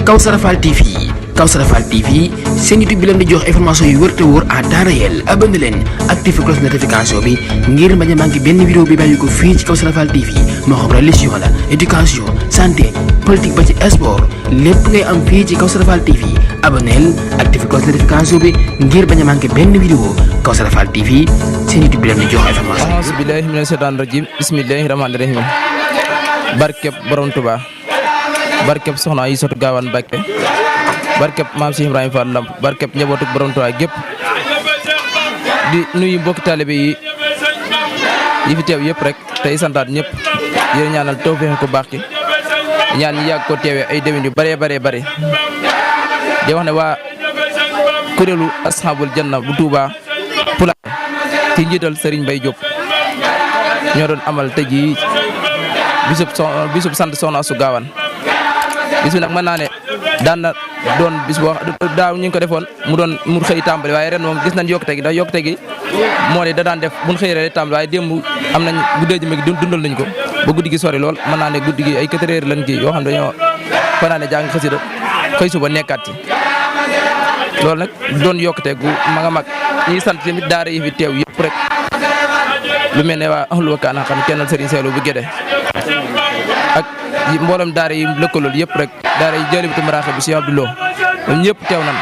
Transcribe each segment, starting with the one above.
Kawsara Fall TV Kawsara Fall TV seen YouTube bi leen di jox information yu wër te wóor à temps réel abonné leen activé cloche notification bi ngir bañ a manqué benn vidéo bi bàyyi ko fii ci Kawsara Fall TV moo xam religion la éducation santé politique ba ci sport lépp ngay am fii ci Kawsara Fall TV abonneel activé cloche notification bi ngir bañ a manqué benn vidéo Kawsara Fall TV seen YouTube bi leen di jox information yi. Auzu billahi mina shaytaani rajim bismillahi rahmaani rahim barkeb borom Tuubaa barkeb soxna yi sotu gaawaan Mbàkke barkeb maam Cheikh Ibrahima Fall Lamp barkeb njabootu borom Tuubaa gépp di nuyu mbokki taalibe yi fi teew yëpp rek tey santaat ñëpp yéen ñaanal tawfeex ko baax ki ñaan ñi yàgg ko teewee ay déwén yu bare di wax ne waa kuréelu ashabul janna bu Touba Pulaar ci njiital Serigne Mbaye Diop ñoo doon amal tey jii bisub sant soxna Astou Gawane bis bi nag mën naa ne daan na doon bis boo daaw ñu ngi ko defoon mu xëy tàmbali waaye ren moom gis nañ yokkute gi ndax yokkute gi moo ne da daan def buñ xëy rek tàmbali waaye démb am nañ guddee ji gi dundal nañ ko ba guddi gi sori lool mën naa ne guddi gi ay 4 heures lañ ci yoo xam ne dañoo mën naa ne jàng xasida xëy suba nekkaat ci loolu nag doon yokkute gu mag a mag ñuy sant tamit daara yi fi teew yëpp rek lu mel ne waa ahlu wakaana xam kennal Serigne Seelu bu Gédé ak mboolem daara yi lëkkalool yëpp rek daara yi jëli bi maraaxe bi si Abdou Lo ñoom ñëpp teew nan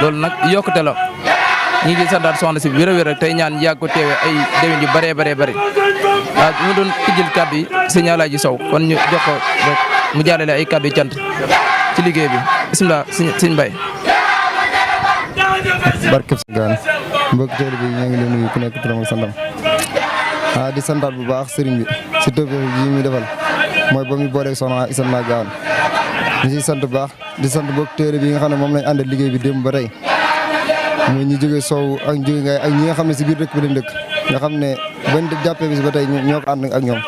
loolu nag yokkute la ñi ngi santaat soxna si wér a wér rek tey ñaan yàgg ko teewee ay déwén yu bare waaw ñu doon tijjil kàddu yi sëñ Alaaji Sow kon ñu jox ko rek mu jàllale ay kàddu yu cant ci liggéey bi bisimilah sëñ Mbaye barkeb sa gaan mbokk teer bi ñoo ngi leen nuyu ku nekk turam ak santam di santaat bu baax sëriñ bi si tawfeex yi muy defal mooy ba muy booleeg soxna Issa Gawane ñu siy sant bu baax di sant mbokk téere bi nga xam ne moom lañ àndal liggéey bi démb ba tey muy ñi jógee Sow ak jóge Ngaye ak ñi nga xam ne si biir dëkk bi lañ dëkk nga xam ne bañ jàppee bis ba tey ñoo ko ànd ak ñoom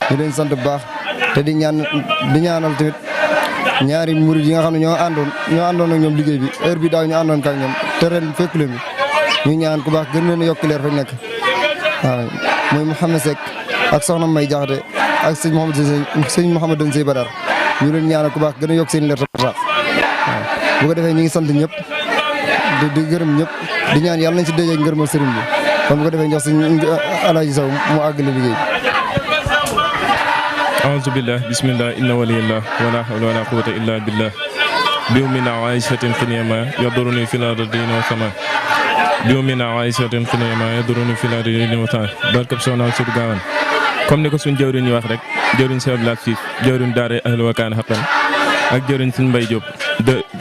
ñu leen sant bu baax te di ñaanal tamit ñaari murid yi nga xam ne ñoo àndoon ak ñoom liggéey bi heure bi daaw ñu àndoon ak ñoom te ren fekk leen bi ñu ñaan ku baax gën leen a yokk leer fa nekk waaw muy Mouhamed Seck ak soxna May Jaxate ak sëñ Mouhamadou Sey Badar ñu leen ñaanal ku baax gën a yokk seen leer ta waaw bu ko defee ñu ngi sant ñëpp di gërëm ñëpp di ñaan yàlla nañ si déjee ngërëmal sëriñ bi kon bu ko defee jox sëñ Alaaji Sow mu àggale liggéey a'uuzu billah bismillah inna waliyallah wala hawla wala quwwata illa billah biu mina aishatin xiniyama yaduruni fil ardi wa sama biu mina aishatin xiniyama yaduruni fil ardi wa sama barkab soxna Astou Gawane comme ni ko suñ jëwriñ ñu wax rek jëwriñ Cheikh Abdoulaye Ciss jëwriñ daara ahlu wakaana xaqan ak jëwriñ suñ Mbaye Diop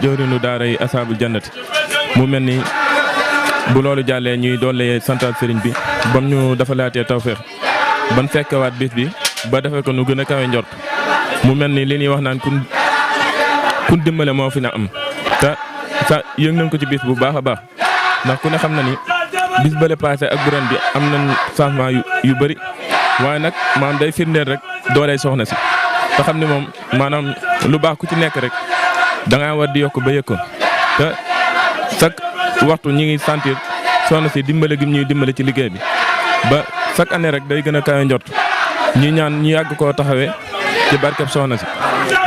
jëwriñu daara yi asaabul jannati mu mel ni bu loolu jàllee ñuy doole santaat sëriñ bi bam ñu dafa laatee tawfeex ban fekkewaat bis bi ba defee ko nu gën a kawe njort mu mel ni li ñuy wax naan kun dimbale moo fi na am te yëg nañ ko ci bis bu baax a baax ndax ku ne xam na ni bis bële passé ak bu ren bi am nañ changement yu bëri waaye nag maanaam day firndeel rek dooley soxna si te xam ne moom maanaam lu baax ku ci nekk rek da ngaa war di yokk ba yëg ko te chaque waxtu ñi ngi sentir soxna si dimbale gi ñuy dimbale ci liggéey bi ba chaque année rek day gën a kawe njort ñi ñaan ñu yàgg koo taxawee ci barkeb soxna si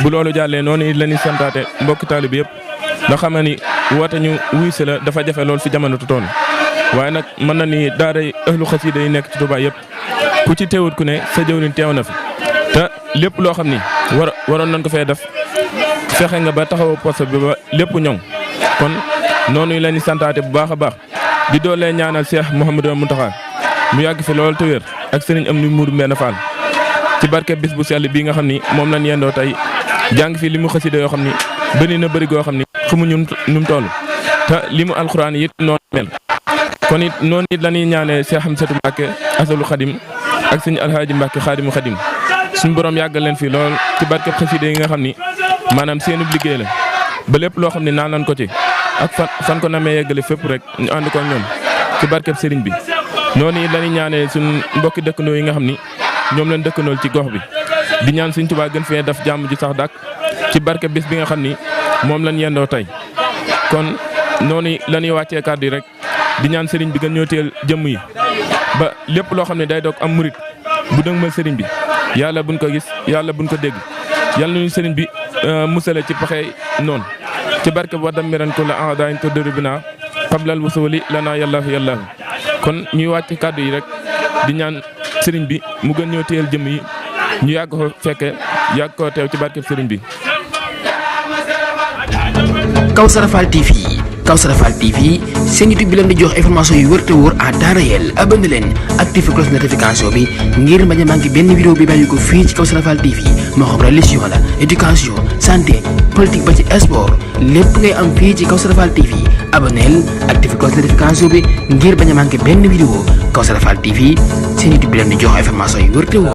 bu loolu jàllee noonu it la ñuy santaate mbokki taalibe yëpp nga xam ne ni woote ñu wuy si la dafa jafe lool fi jamono toll waaye nag mën na ni daara ahlu xasida yi nekk ci Touba yëpp ku ci teewut ku ne sa jëwriñ teew na fi te lépp loo xam ni waroon nañ ko fee def fexe nga ba taxaw poste bi ba lépp ñoŋ kon noonu la ñuy santaate bu baax a baax di doolee ñaanal Cheikh Mouhamadou Mountakha mu yàgg fi lool te wér ak sëriñ am ni Mourou Mbène Fall ci barke bis bu sell bii nga xam ni moom lañ yendoo tey jàng fi li mu xasida yoo xam ni bëri na bëri goo xam ni xamuñu nu mu toll te li mu alxuraan it noonu mel kon it noonu it la ñuy ñaanee Cheikh Hamsatou Mbacke asalu xadim ak sëñ Alhaaji Mbacke xaadimu xadim suñu borom yàggal leen fi lool ci barke xasida yi nga xam ni maanaam seenub liggéey la ba lépp loo xam ne naan nañ ko ci ak fan ko namee yeggale fépp rek ñu ànd ko ak ñoom ci barkeb sëriñ bi noonu it la ñuy ñaanee suñ mbokki dëkkandoo yi nga xam ni ñoom leen dëkkandool ci gox bi di ñaan Sëriñ Tuubaa gën fee def jàmm ji sax dàkk ci barke bis bi nga xam ni moom lañ yendoo tey kon noonu la ñuy wàccee kàddu yi rek di ñaan sëriñ bi gën ñoo teel jëmm yi ba lépp loo xam ne day doog am murit bu dëgmal sëriñ bi yàlla buñ ko gis yàlla buñ ko dégg yàlla nañu sëriñ bi musale ci pexe noonu ci barke bu wadam miran ko la aadayin tuddiru bina qablal wusuli lana yàllaahu kon ñuy wàcc kàddu yi rek di ñaan sëriñ bi mu gën ñoo téyel jëm yi ñu yàgg ko fekke yàgg koo teew ci barke sëriñ bi. Kawsara Fall TV seen YouTube bi leen di jox information yu wër te wóor à temps réel abonné leen activé cloche notification bi ngir bañ a manqué benn vidéo bi bàyyi ko fii ci Kawsara Fall TV moo xam religion la éducation santé politique ba ci sport lépp ngay am fii ci Kawsara Fall TV abonneel activé cloche notification bi ngir bañ a manqué benn vidéo Kawsara Fall TV seen YouTube bi leen di jox information yu wër te wóor.